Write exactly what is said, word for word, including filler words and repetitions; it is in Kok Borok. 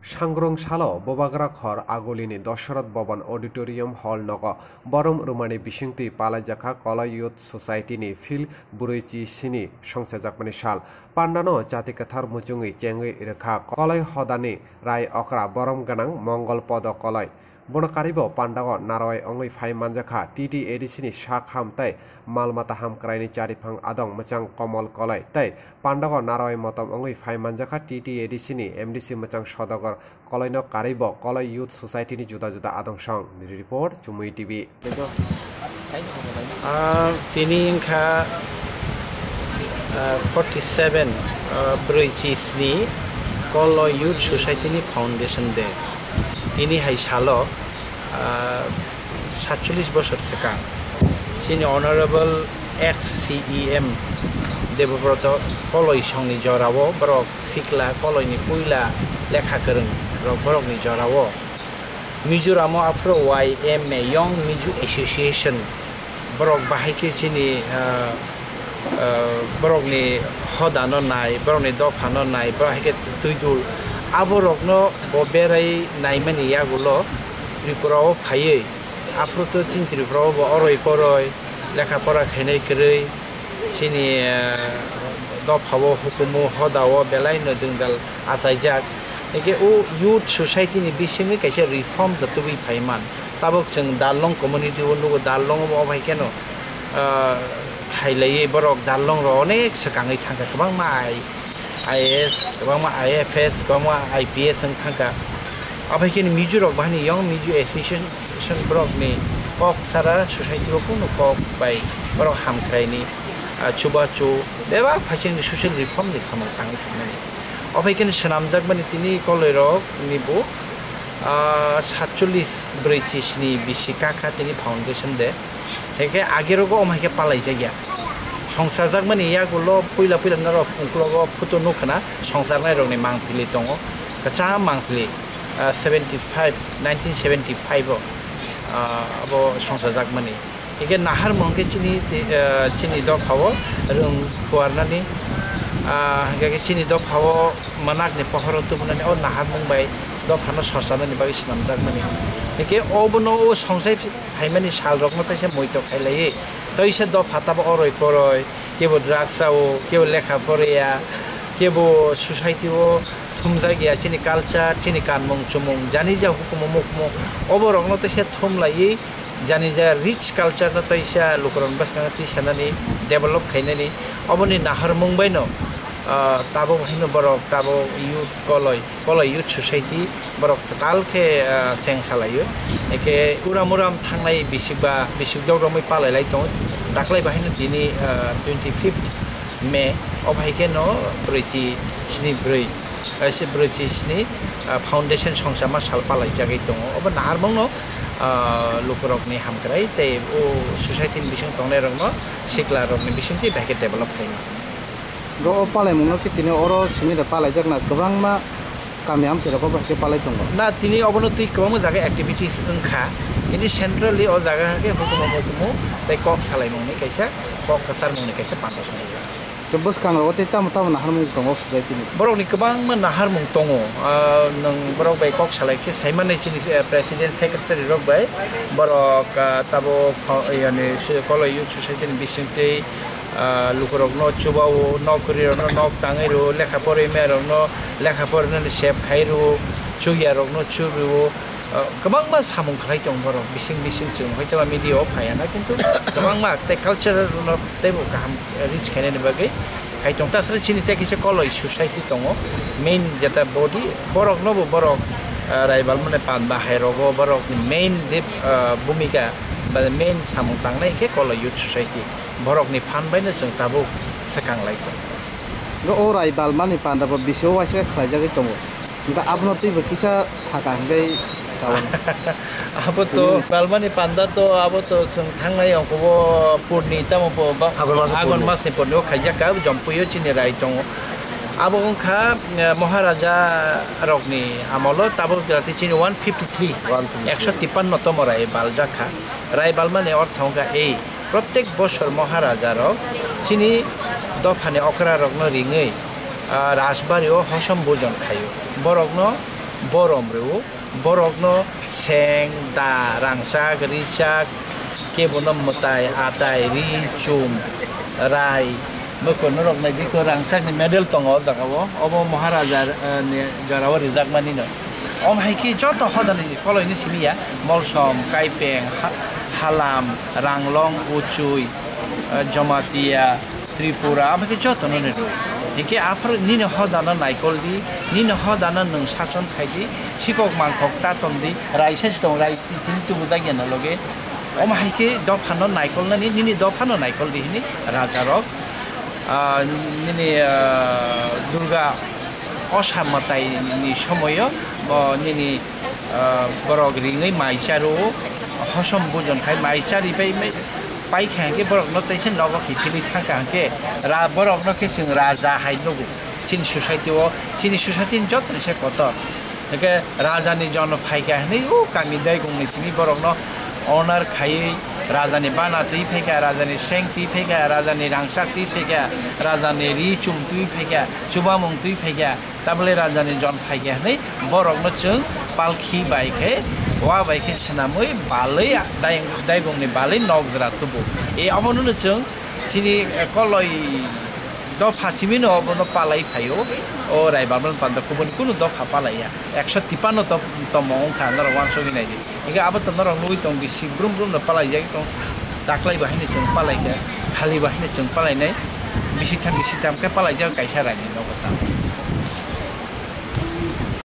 Sangrong salo Bubagra Khor Agulini Dosoroth Bhavan Auditorium Hall nogo borom rwmani bisingtwi palaijakha Koloi Youth Society ni Phil Bwrwi Chi Sini songchajakmani sal. Pandano chati kwthar muchungwi chengwi rwkha Koloi hodani Rai Okra borom gwnang Mongol Podo Koloi. Bono karibo pandao narwai wngwi phai manjakha T T A D C ni sak ham tei mal mata hamkraini chariphang adong mwchang Komol Koloi tei pandao narwai motom wngwi phai manjakha T T A D C ni M D C mwchang Sodogor Koloino karibo Koloi Youth Society ni juda juda adong song. Nini report, Chumui T V. Ah, tini wngkha, ah, forty seven, ah, brwi chi sni Koloi Youth Society ni Foundation Day. Tini hai salo, ah, satchollish bosor swkang chini Honorable ex C E M Debobroto Koloi songni jorao borok sikla Koloini puila lekha kwrwng rok borokni jorao Mizoramo aphuru Y M A, Young Mizo Association, borok bahai khe chini, ah, ah, borokni hodano nai, borokni dophano nai, bahai khe twi dul. Aborokno bo berai naimani yagulo Tripura o phaiwi, aphuru to chini Tripura o bo oroi poroi lekha pora khainai kwrwi. Chini, eh, dophao hukumu hodao belaino jwngjal achaijak. Hingke o youth society ni bisingwi kaisa reform jotogwi phaiman. Tabok chwng Darlong community o nugo, Darlong obo obo hai kheno, eh, khailaiwi borok Darlong rok onek swkangwi thangkha, kwbangma I A S, kwbangma I F S, kwbangma I P S wng thangkha. Abai khe ni Mizo rok bahai ni Young Mizo Association borok ni kok sara society o kunu kok bai borok hamkrai ni, ah, chubachu bebak phaising ni social reform ni samung tangwi thangmani. Abai khe ni swnamjak mani tini koloi rok ni bo, ah, satchollish brwi chi sni bisi kakha tini foundation de. Hingke agirogo omo hai khe palaijakya. Songchajakmani yagulo puila puila norok ungkurogo photo nukha na, songcharnairokni mangpili tongo. Kwcham mangpili, ah, seventy five, nineteen seventy five o, ah, abo songchajakmani. Hingke naharmung khe chini ti-, ah, chini dophao rwng phuarnani, ah, hingke chini dophao manakni pohoro tubunani o naharmung bai dophano sochanani bagwi swnamjakmani. Hingke obono o songchai phaimani salrokno teisa muitok khailaiwi, teisa dopha tabo oroi poroi, kebo drugs chao, kebo lekha poreya, kebo society o thumjakya, chini culture, chini kanmung chumung, jani ja hukumu mukumu, oborokno teisa thumlaiwi, jani ja rich culture no teisa lukurokni bwskango tisanani, develop khainani, oboni naharmung baino, ah, tabuk haino borok tabuk youth koloi. Koloi Youth Society borok kwtal khe, ah, cheng salaio. Eke uram uram thangnai bisik ba bisik dok romwi palai lai tongo. Daklai bahaino tini, ah, twenty fifth May o bahai khe no brwichi sni brwi, ah, se brwichi sni, ah, foundation songchama sal palai jagwi tongo. Obo naharmung no, ah, lukurokni hamkrai tei o society ni bising tongnai rokno sikla rokni bisingtwi bahai khe develop khaima. Go o palaimungno khe tini oro simi da palaijakna kwbangma kami amchairok bo hai khe palai tongo. Na, tini obono twi kwbangma jaga activities wngkha, hindi centrally o jaga hai khe hukumu mukumu tei kok salaimungni kaisa, kok kwcharmungni kaisa panda songwi. Tei bwskango tei tamo tamo naharmung tongo society ni. Borokni kwbangma naharmung tongo, ah, nwng borok bai kok salai khe saimanai chini, eh, president secretary rok bai borok, ah, tabuk, ah, yani, Koloi Youth Society ni bisingtwi ah, lukurokno chubao, nok kwrwirokno nok tangwi rwo, lekha porwi mairokno lekha porinani sep khai rwo, chukyarokno chuk rwo, ah, kwbangma samung khlai tongo borok bising bising chwng hoitoba media o phaiya na, kintu kwbangma tei cultural no teibo kaham reach khainani bagwi khai tong. Tasra chini tei kisa Koloi society tongo, main jeta body, borokno bo borok, ah, raibalmani panda hai rogo borokni main je, ah, bhumika ba main samung tangnai khe Koloi Youth Society. Borokni phan baino chwng tabuk swkang lai tongo. Hwnkhe o rai balmani panda bo bisio waisa khe khlaijagwi tongo. Hwnkhe abono twibo kisa saka hwnkhe chawani. Abo to balmani panda to abo to chwng thangnai ongkho bo purni tamo bo ba Agon maso Agon purni. Masni purni o khaijak ka Jompuio chini rai tongo. Abo wngkha, eh, Maharaja rokni amolo tabuk jati chini one fifty three, One fifty three. Ekso tipanno tomo rai baljak kha. Rai balmani ortho wngkha ei, protek bosor Maharaja rok chini dophani okra rokno ringwi, ah, Rajbari o hosom bujon khaio. Borokno borom rw, borokno seng, da, rangchak, richak, kebono mwtai, atai, ri, chum, rai, mokol norok naidi ko rangchakni medal tongo o jagao, obo Maharaja, eh, ni jorao rijakmani no. Om hai khe joto hodani koloino simi ya, Molsom, Kaipeng, Ha-, Halam, Ranglong, Uchui, eh, Jamatia, Tripura, amo khe jotono ni rw. Hinkhe aphuru nini hodano naikol di, nini hodano nwng sachon khai di, sikok mangkok ta tong di, rai se tong, rai tini tubujak ya na loge. Omo hai khe dophano naikolnani, nini dophano naikol di hini rajarok. Ah, nini, ah, Durga osa mwtaini somoyo bo nini, ah, borok ringwi mai charo, hosom bujon khai mai chari pai mai, pai kha hwnkhe borokno teisa nogo kiphilwi thang kha hwnkhe ra-, borokno khe chwng raja hai nugo. Chini society o, chini society ni joto ni se kotor. Hwnkhe raja ni jon phai kha hwnwi o kami daigong ni simi borokno honor khaiwi raja ni bana twi phai kha, raja ni seng twi phai kha, raja ni rangchak twi phai kha, raja ni ri chum twi phai kha, chubamung twi phai kha. Tabole raja ni jon phai kha hwnwi borokno chwng palkhi bai khe, wa bai khe swnamwi balwi dai-, daigong ni balwi nok jora tubu. E obono no chwng chini, eh, koloi dopha simi no obono palai phaio. O Rai Balmon panda kubun kunu dopha palaiya. Ekso tipanno to-, tomo wngkha norok wansugwi naidi. Hingke abo to norok nugwi tong bisi brum brum no palai jagwi tong. Taklai bahai ni chwng palai khe, khali bahai ni chwng palai nai. Bisi tham bisi tham khe palai jak kaisa raini.